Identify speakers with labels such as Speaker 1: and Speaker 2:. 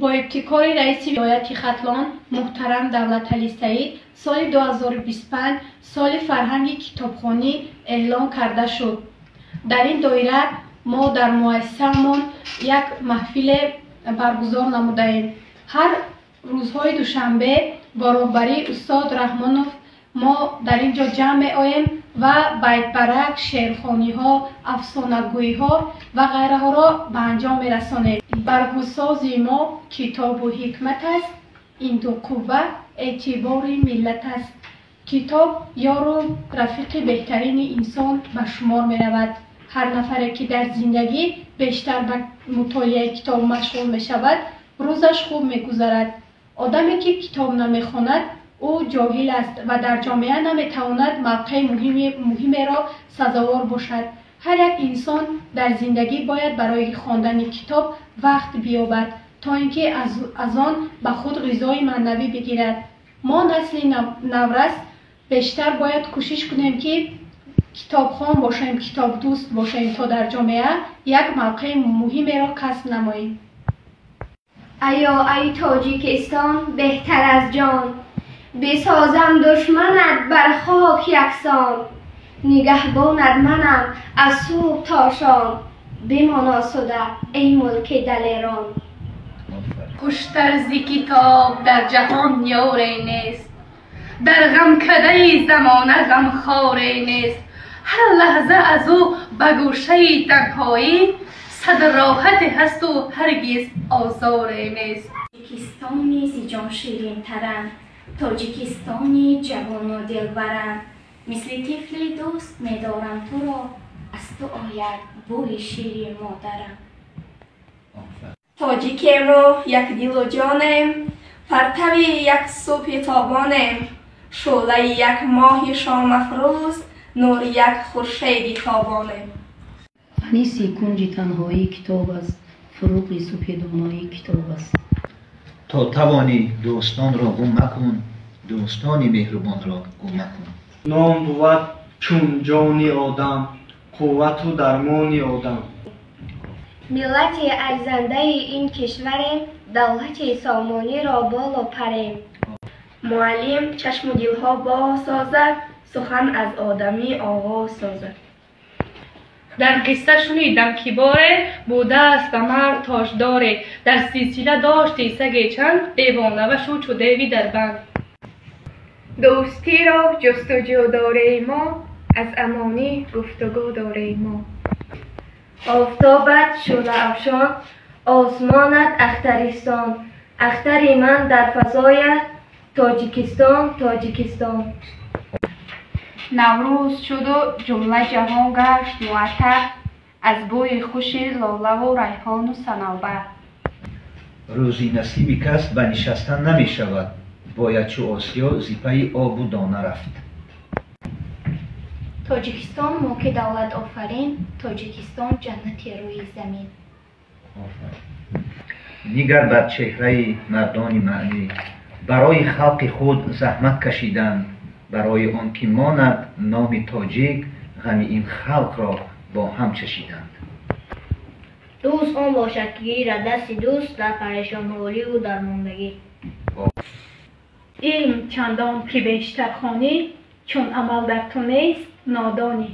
Speaker 1: Бо ибтикори раиси вилояти Хатлон муҳтарам Давлаталӣ Саид соли 2025 соли фарҳанги китобхонӣ эълон карда шуд. Дар ин доира мо дар муассисаамон як маҳфиле баргузор намудаем. Ҳар рӯзҳои душанбе бо роҳбарии устод Раҳмонов мо дар ин ҷо ҷамъ меоем ва байтбарак, шеърхониҳо, афсонагӯиҳо ва ғайраҳоро ба анҷом мерасонем. Баргусози мо китобу ҳикмат аст, ин ду қувва эътибори миллат аст. Китоб ёру рафиқи беҳтарини инсон ба шумор меравад. Ҳар нафаре ки дар зиндагӣ бештар ба мутолиаи китоб машғул мешавад, рӯзаш хуб мегузарад. Одаме ки китоб намехонад, ӯ ҷоҳил аст ва дар ҷомеа наметавонад мавқеи муҳимеро сазовор бошад. Ҳар як инсон дар зиндагӣ бояд барои хондани китоб вақт биёбад, то ин ки аз он ба худ ғизои маънавӣ бигирад. Мо насли наврас бештар бояд кӯшиш кунем, ки китобхон бошем, китобдӯст бошем, то дар ҷомеа як мавқеи муҳимеро касб намоем.
Speaker 2: Аё ай Тоҷикистон беҳтар аз ҷон, бисозам душманат бар хок яксон, нигаҳбонат манам аз субҳ то шом, бимон осуда эй мулки далерон.
Speaker 3: Хуштар зи китоб дар ҷаҳон ёре нест, дар ғамкадаи замона ғамхоре нест. Ҳар лаҳза аз ӯ ба гӯшаи танҳоӣ сад роҳате ҳасту ҳаргиз озоре нест.
Speaker 4: Тоҷикистони зи ҷон ширинтарам, Тоҷикистони ҷавону дилбарам, мисли тифли дӯст медорам туро, аз ту ояд бӯи шири модарам.
Speaker 5: Тоҷикему якдилу ҷонем, партави як субҳи тобонем, шӯълаи як моҳи шомафрӯз, нури як хуршеди тобонем.
Speaker 6: Аниси кунҷи танҳоӣ китоб аст, фуруғи субҳи доноӣ китоб аст.
Speaker 7: То тавонӣ дӯстонро гум макун, дӯстони меҳрубонро гум макун.
Speaker 8: Ном бувад чун ҷони одам, қуввату дармони одам.
Speaker 2: Миллати арзандаи ин кишварем, давлати сомониро боло парем.
Speaker 5: Муаллим чашму дилҳо боз созад, сухан аз одамӣ оғоз созад.
Speaker 3: Дар қисса шунидам, ки боре будааст ба мард тоҷдоре, дар силсила дошти саге чанд, девонава шуд чу деви дар банд.
Speaker 9: Дӯстиро ҷустуҷӯ дорем мо, аз амонӣ гуфтугӯ дорем мо.
Speaker 2: Офтобат шӯълаафшон, осмонат ахтаристон, ахтари ман дар фазоят Тоҷикистон, Тоҷикистон.
Speaker 9: Наврӯз шуду ҷумла ҷаҳон гашт муаттар аз бӯи хуши лолаву райҳону санавбар.
Speaker 7: Рӯзи насиби кас ба нишастан намешавад, бояд чу осиё зи пайи обу дона рафт.
Speaker 4: Тоҷикистон мулки давлатофарин, Тоҷикистон ҷаннати рӯи замин.
Speaker 7: Нигар бар чеҳраи мардони маънӣ, барои халқи худ заҳмат кашиданд, барои он ки монад номи тоҷик, ғами ин халқро бо ҳам чашиданд.
Speaker 10: Дӯст он бошад, ки гирад дасти дӯст дар парешонҳолию дармондагӣ.
Speaker 1: Илм чандон ки бештар хонӣ, чун амал дар ту нест, нодонӣ.